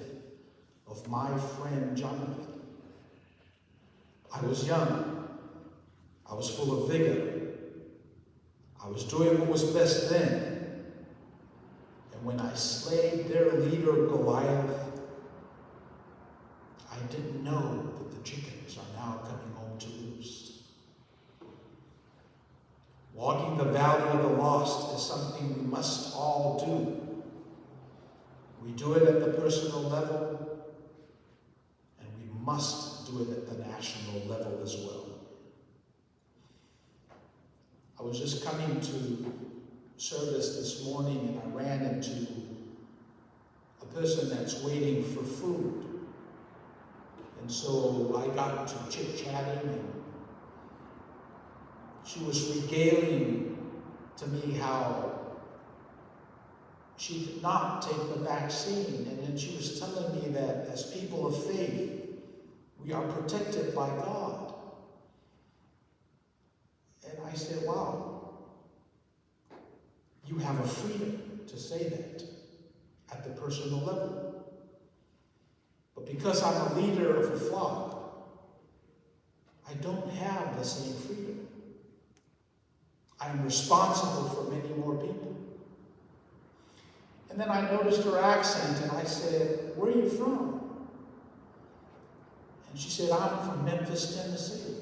of my friend Jonathan. I was young. I was full of vigor. I was doing what was best then. And when I slayed their leader, Goliath, I didn't know that the chickens are now coming home to roost. Walking the valley of the lost is something we must all do. We do it at the personal level, and we must do it at the national level as well. I was just coming to service this morning and I ran into a person that's waiting for food. And so I got to chit-chatting, and she was regaling to me how she did not take the vaccine. And then she was telling me that as people of faith, we are protected by God. And I said, wow, you have a freedom to say that at the personal level. But because I'm a leader of a flock, I don't have the same freedom. I am responsible for many more people. And then I noticed her accent and I said, where are you from? And she said, I'm from Memphis, Tennessee.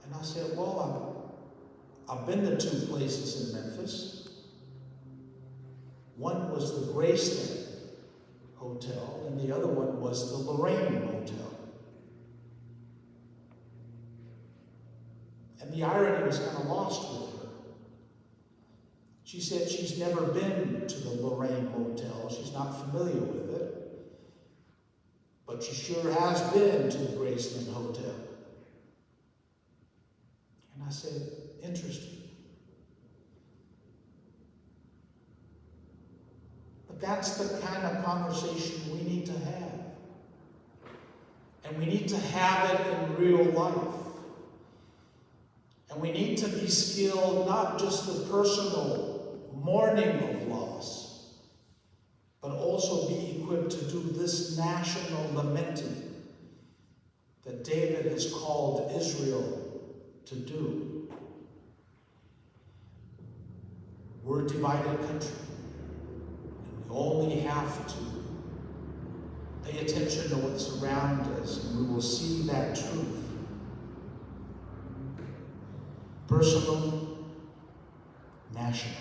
And I said, well, I've been to two places in Memphis. One was the Graceland Hotel, and the other one was the Lorraine Motel. And the irony was kind of lost with her. She said she's never been to the Lorraine Motel. She's not familiar with it. But she sure has been to the Graceland Hotel. And I said, interesting. But that's the kind of conversation we need to have. And we need to have it in real life. And we need to be skilled, not just the personal mourning of loss, but also be equipped to do this national lamenting that David has called Israel to do. We're a divided country, and we only have to pay attention to what's around us, and we will see that truth. Personal, national.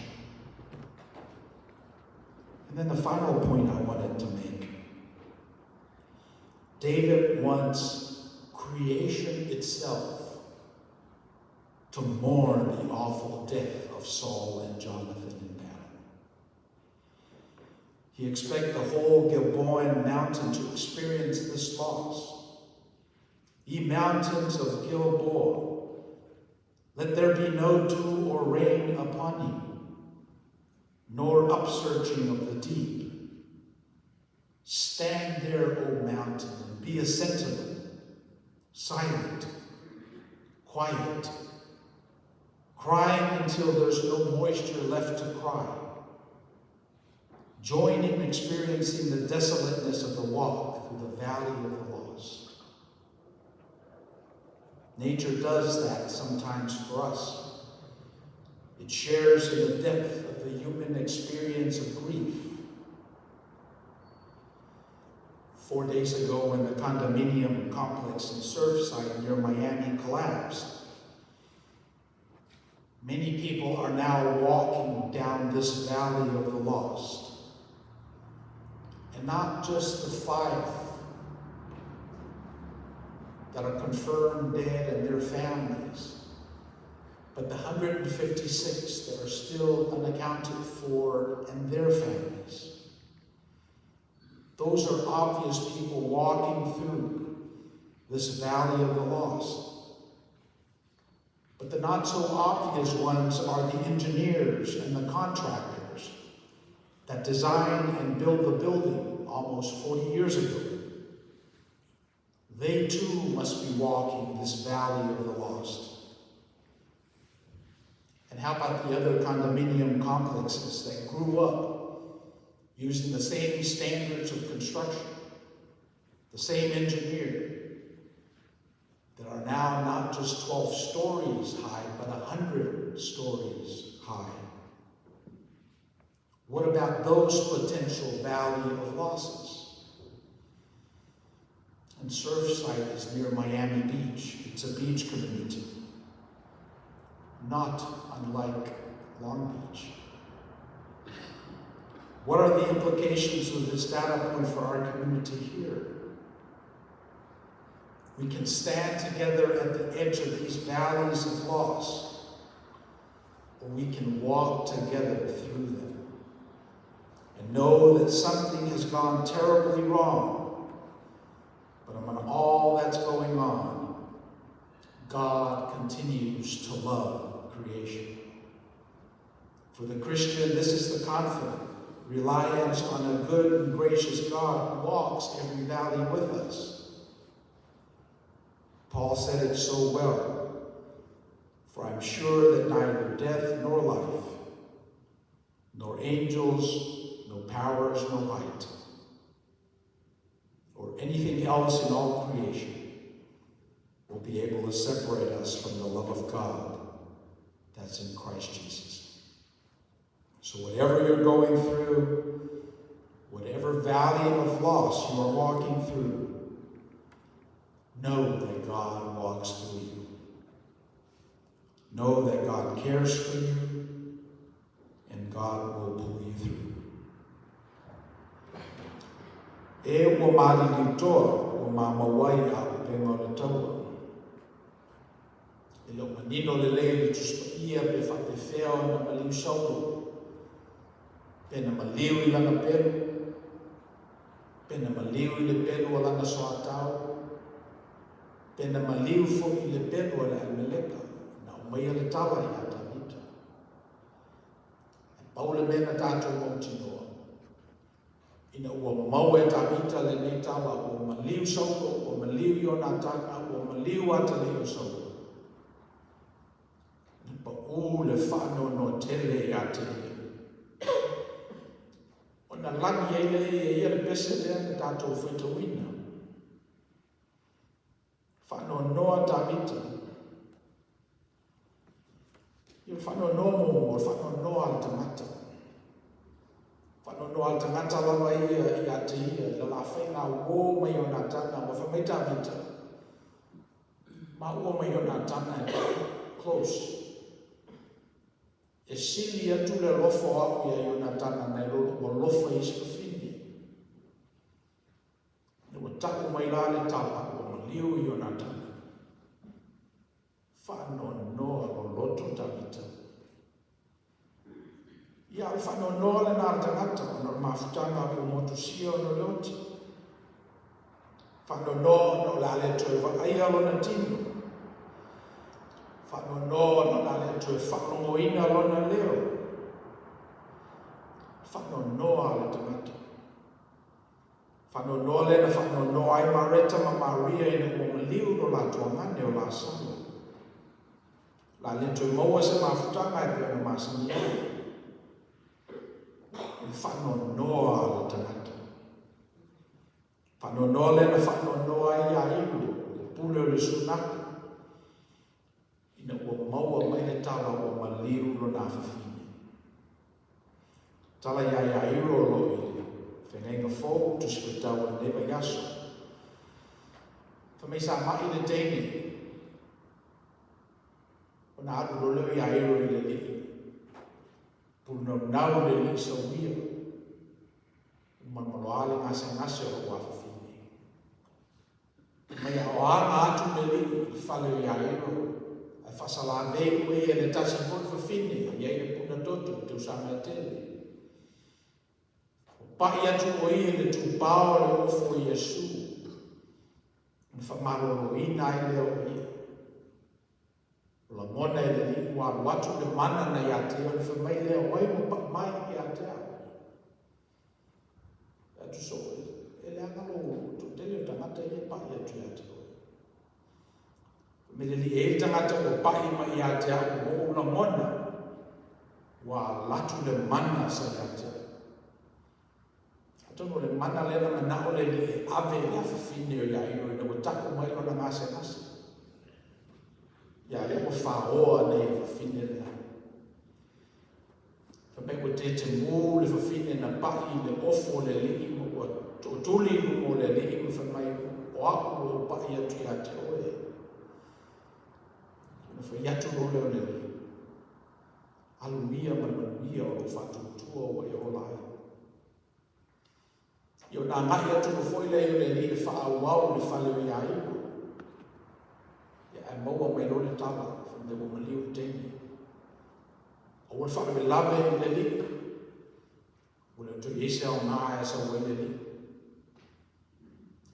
And then the final point I wanted to make. David wants creation itself to mourn the awful death of Saul and Jonathan in battle. He expects the whole Gilboan mountain to experience this loss. Ye mountains of Gilboa, let there be no dew or rain upon you, nor upsurging of the deep. Stand there, O mountain, and be a sentinel, silent, quiet, crying until there's no moisture left to cry. Join in experiencing the desolateness of the walk through the valley of the lost. Nature does that sometimes for us. It shares in the depth of the human experience of grief. 4 days ago, when the condominium complex in Surfside near Miami collapsed, many people are now walking down this valley of the lost. And not just the 5 that are confirmed dead and their families, but the 156 that are still unaccounted for and their families. Those are obvious people walking through this valley of the lost. But the not so obvious ones are the engineers and the contractors that designed and built the building almost 40 years ago. They too must be walking this valley of the lost. And how about the other condominium complexes that grew up using the same standards of construction, the same engineer, that are now not just 12 stories high, but 100 stories high? What about those potential valley of losses? And Surfside is near Miami Beach. It's a beach community, not unlike Long Beach. What are the implications of this data point for our community here? We can stand together at the edge of these valleys of loss, or we can walk together through them and know that something has gone terribly wrong. But among all that's going on, God continues to love creation. For the Christian, this is the confident reliance on a good and gracious God who walks every valley with us. Paul said it so well, for I'm sure that neither death nor life, nor angels, no powers, no height, or anything else in all creation will be able to separate us from the love of God that's in Christ Jesus. So whatever you're going through, whatever valley of loss you are walking through, know that God walks through you. Know that God cares for you, and God will pull you through. E ua maliliu toa, ua mamauai a upenga o le taua. E le o manino lelei le Tusi Paia pe faapefea ona maliu Saulo, pe na maliu i lana pelu, pe na maliu i le pelu a lana soatau, pe na maliu foi i le pelu a le Aimeleka, na aumaia le tala ia Tavita. Ae pau le mea na tatou mautinoa, ina ua maua e Tavita lenei tala, ua maliu Saulo, ua maliu Ionatana, ua maliu atalii o Saulo. Na pau le faanoanoa tele ia te ia. Ona lagi ai lea e ia le pese lea na tatou faitauina. Faanoanoa Tavita. Ia, o le faanoanoa muamua, o le faanoanoa a le tagata. Faanoanoa a le tagata lava ia ia te ia, i le lafaiga uo mai Ionatana, ua fai mai Tavita, maua ma Ionatana e close. E sili atu le alofa o au ia Ionatana nai lo lou alofa i isi fafine. Ina ua ta'u mai la le tala, ua maliu Ionatana. Faanoanoa loloto Tavita. Ia, o le faanoanoa lena a le tagata ona o le mafutaga ua motusia ona o le oti. Faanoanoa ona o le a le toe vaaia lona tino. Faanoanoa ona o le a le toe faalogoina lona leo. Faanoanoa le tagata. Faanoanoa lea na faanoanoa ai Mareta ma Maria ina ua maliu lo latou agane o Lasalo. La le toe maua se mafutaga e pei ona masani ai. O le faanoanoa a le tagata. Faanoanoa lea na faanoanoa ai Iairo, le pule o le sunaka, ina ua maua mai le tala ua maliu lona afafine. Tala iā Iairo o lo o i le Feagaiga Fou, Tusi Faitau o lenei vaiaso. Fai mai sa ma'i le teine, ona alu loa lea o Iairo i le alii, pulunaunau le alii sauia, ua malomaloa le gasegase o lou afafine. Mai a o aga atu le alii i le fale o Iairo, ae faasalavei o ia i le tasi foi fafine e i ai le puna toto i tausaga e tele. Ua pa'i atu o ia i le tupao o le ofo o Iesu, ona faamaloloina ai lea o ia. O lagona e le Alii ua alu atu le mana na ia te ia, ona fai mai lea, O ai ua pa'i mai ia te au? E atu soo, e leaga lou toatele o tagata ia e pa'i atu ia te oe. Fai mai le Alii, e i ai le tagata ua pa'i mai ia te au, ua ou lagona, ua alu atu le mana sa ia te au. Atonu o le mana lea na manao le Alii e ave i le afafine o Iairo ina ua tapu mai lona gasegase. Ia lea ua faoa nei e fafine lea. Fai mai ua tetemu le fafine na pa'i i le ofo o le Alii ma ua tootuli i luma o le Alii ma fai mai, o au ua ou pa'i atu ia te oe. Ona fai atu loa lea o le Alii, Alu ia ma le manuia o lou faatuatua ua e ola ai. Ia ona agai atu loa foi lea i le Alii e faaauau i le fale o Iairo. Ia ae maua mai loa le tala, fai mai ua maliu le teine. Aua le faalavelave i le Alii. Ua le o toe i ai se aoga e sau ai le Alii.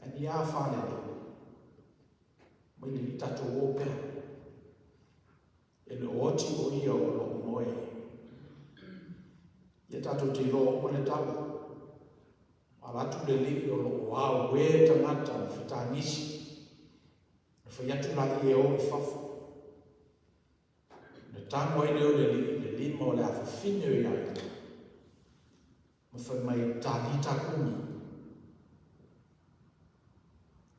Ae ni a faalele. Mai le Alii tatou o pea. E le o oti o ia o lo o moe. Ia tatou te iloa uma le tala. Ala atu le alii o lo o auē tagata ma fetagisi. Na fai atu laia e o i fafo. Na tago ai lea o le alii i le lima o le afafine o ia ia. Ma fai mai, Talita kumi.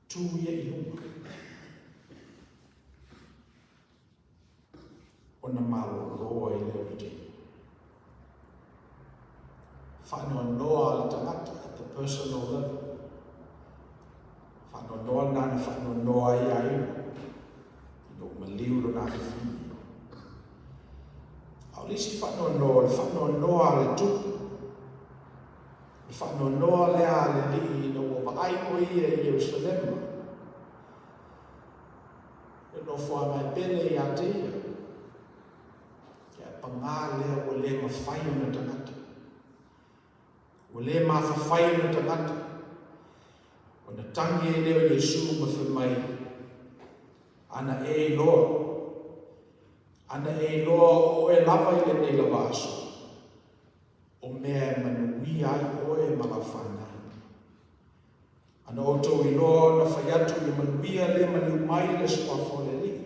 Tū ia i luga. Ona malolo ai lea o le teine. Faanoanoa le tagata at the personal level. Faanoanoa lena na faanoanoa ai ia ia. Ina ua maliu lona afafine. A o le isi faanoanoa, o le faanoanoa a le tupu. O le faanoanoa lea a le Alii ina ua vaai o ia i Ierusalema, le nofoaga e pele ia te ia, ae pagā lea ua le mafai ona tagata. Ua le mafafai ona tagata. Ona tangi ai lea o Iesu ma fai mai, Ana e iloa, ana e iloa o oe lava i lenei lava aso, o mea e manuia ai oe ma lau fanau. Ana outou iloa ona fai atu ia manuia le maliu mai i le suafa o le Alii,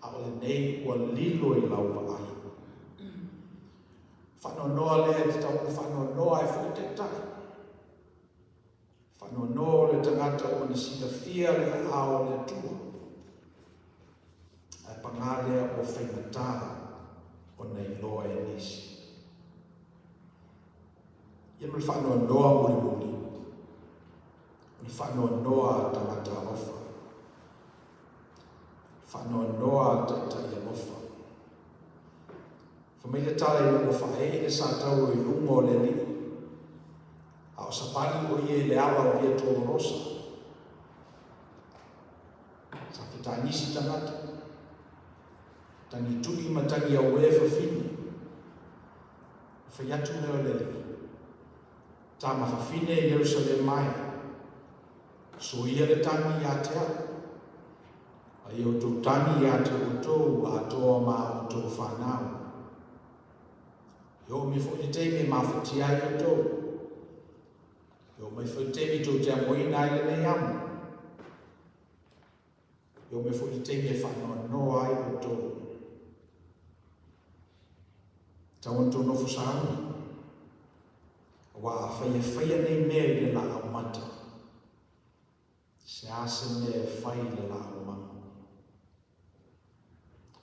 a o lenei ua lilo i lau vaai. Faanoanoa lea e tatau ona faanoanoa ai foi taitai. Faanoanoa le tagata ua na silafia le aao o le Atua. Ae pagā Paga lea ua faigata ona iloa e nisi. Ia ma le faanoanoa mulimuli, o le faanoanoa a tagata alofa, faanoanoa a taitai alofa. Fai mai le tala ina ua faaee le sa taulo i luga o le alii, a o savali o ia i le ala o Via Dolorosa. Sa fetagisi tagata, tagi tui ma tagi auē fafine. Ona fai atu lea o le Alii, Tama fafine i Ierusalema e, soia le tagi ia te au, a ia outou tagi ia te outou atoa ma a outou fanau. E oo mai foi le taimi e mafatia ai outou, e oo mai foi le taimi tou te amoina ai lenei amo, e oo mai foi le taimi e faanoanoa ai outou. Tau ona tou nofo sauni, aua afai e faia nei mea i le laau mata, se a se mea e fai i le laau mago?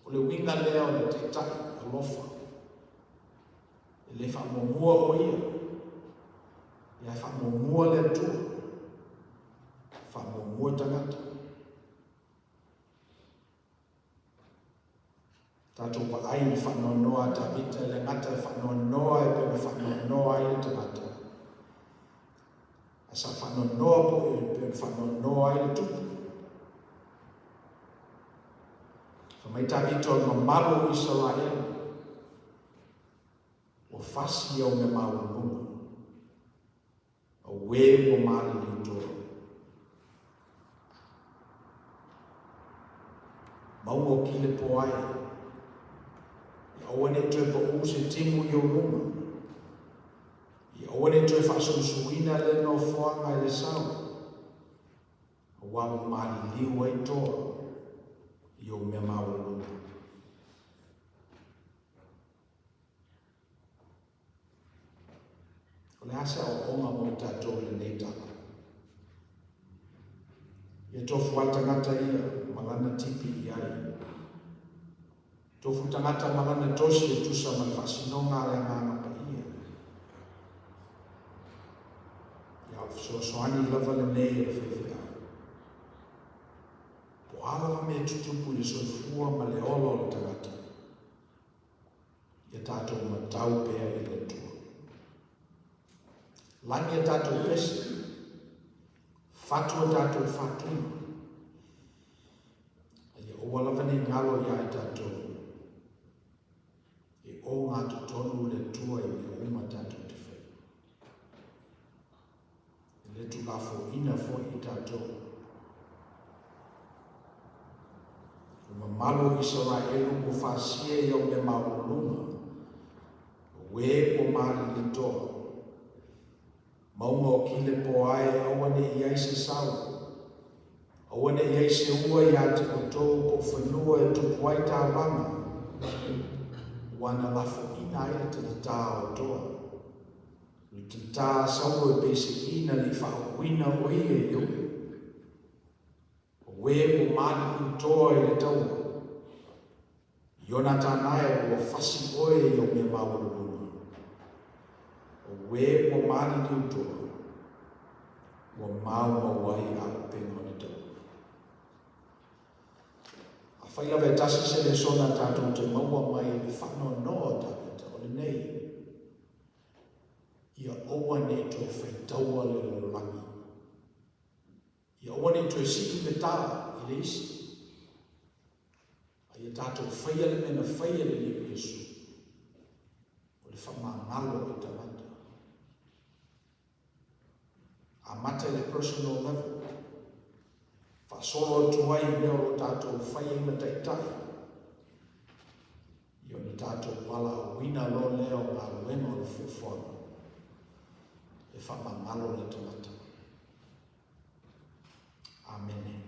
O le uiga lea o le taitai alofa. E le faamuamua o ia, ia e faamuamua le Atua, faamuamua tagata. Tatou vaai i le faanoanoa a Tavita, e le gata e faanoanoa e pei ona faanoanoa ai le tagata, ae sa faanoanoa foi e pei ona faanoanoa ai le tupu. Fai mai Tavita o le mamalu o Isaraelu, ua fasi au mea maualuluga. Auē ua maliliu toa. Mauga o Kilepo ae. Ia aua ne i toe paʻu se timu i ou luga. Ia aua ne i toe faasuisuina lea nofoaga i le sau. Aua ua maliliu ai toa i ou mea maualuluga. O le a se aoaoga mo i tatou i lenei tala? Ia tofu lava le tagata ia ma lana tipi i ai. Tofu le tagata ma lana tosi e tusa ma le faasinoga a le Agaga Paia. Ia o le fesoasoani lava lenei a le faifeau. Po o a lava mea e tutupu i le soifua ma le ola o le tagata, Ia tatou matau pea i le Atua. Lagi a tatou pese, fatu a tatou fatuna, a ia aua lava ne i galo ia i tatou, e ogatotonu le Atua i mea uma tatou te faia. E le tulafoina foi i tatou. O mamalu o Isaraelu ua fasia i au mea maualuluga, auē ua maliliu toa. Mauga o Kilepo ae aua ne i i ai se sau, aua ne i i ai se ua ia te outou po o fanua e tupu ai taulaga, ua na lafoina ai le talitā o toa. O le talitā a Saulo e pei na le i faauuina o ia i le ulu. Auē ua maliliu toa i le taua. Ionatana e, ua fasi oe i au mea maualuluga. Auē ua maliliu toa, ua maumau ai auupega o le taua. Afai lava e tasi se lesona tatou te maua mai i le faanoanoa o Tavita, o lenei, Ia aua ne i toe faitaua le lalolagi. Ia aua ne i toe sii le tala i le isi. A ia tatou faia le mea na fai e le Alii o Iesu, o le faamagalo i tagata. Amata i le personal level. Faasolo atu ai i mea o lo o tatou fai ai ma taitai. Ia ona tatou valaauina loa lea o galuega o le fuafuaga e faamagalo le tagata. Amene.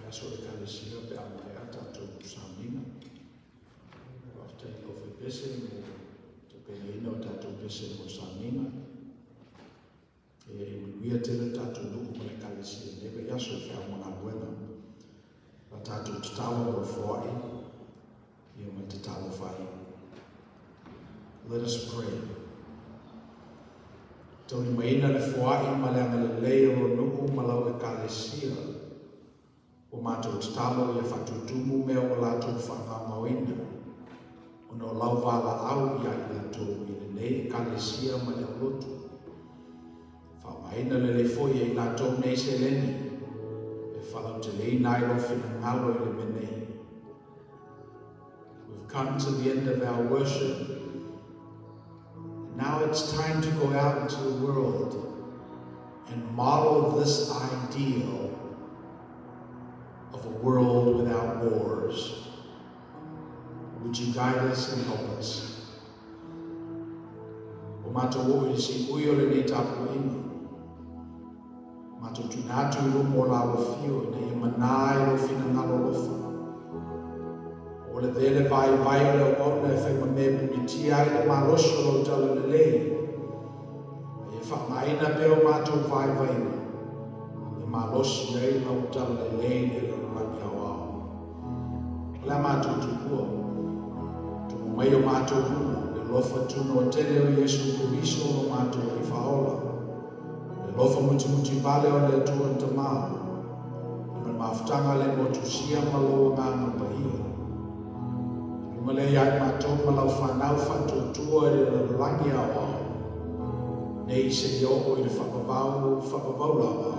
aso o Ekalesia pe a maea tatou sauniga. Faafetai i le aufai-pese mo le tapenaina o tatou pese mo le sauniga. Ia e manuia tele le tatou nuu ma le Ekalesia i lenei vaiaso i feau ma galuega. La tatou tatalo mo le foai, ia ma le tatalo faaiu. Let us pray. Taulimaina le foai ma le agalelei o lou nuu ma lau Ekalesia. Ua matou tatalo ia faatutumu mea ua latou faagaogaoina, ona o lau valaau ia i latou i lenei Ekalesia ma le aulotu. Faaaogaina lelei foi e i latou nei seleni e faalauteleina ai lou finagalo i le mea nei. We've come to the end of our worship. And now it's time to go out into the world and model this ideal of a world without wars. Would you guide us and help us? Ua matou oo i le siui o lenei tapuaiga. Matou tuuina atu i luma o lau afio ina ia manā i lou finagalo alofa. O le vele vaivai o le auauna e fai ma mea e punitia ai le malosi o lau talalelei. A ia faaaogaina pea o matou vaivaiga e malosi ai lau talalelei i le lalolagi aoao. O le a matou tupua, tumu mai o matou luma, le alofa tunoa tele o Iesu Keriso lo matou Alii Faaola, le alofa mutimuti vale o le Atua Tama, ma le mafutaga le motusia ma lou Agaga Paia. I luga lea ia i matou ma lau fanau faatuatua i le lalolagi aoao, nei seia oo i le faavavau, faavavau lava.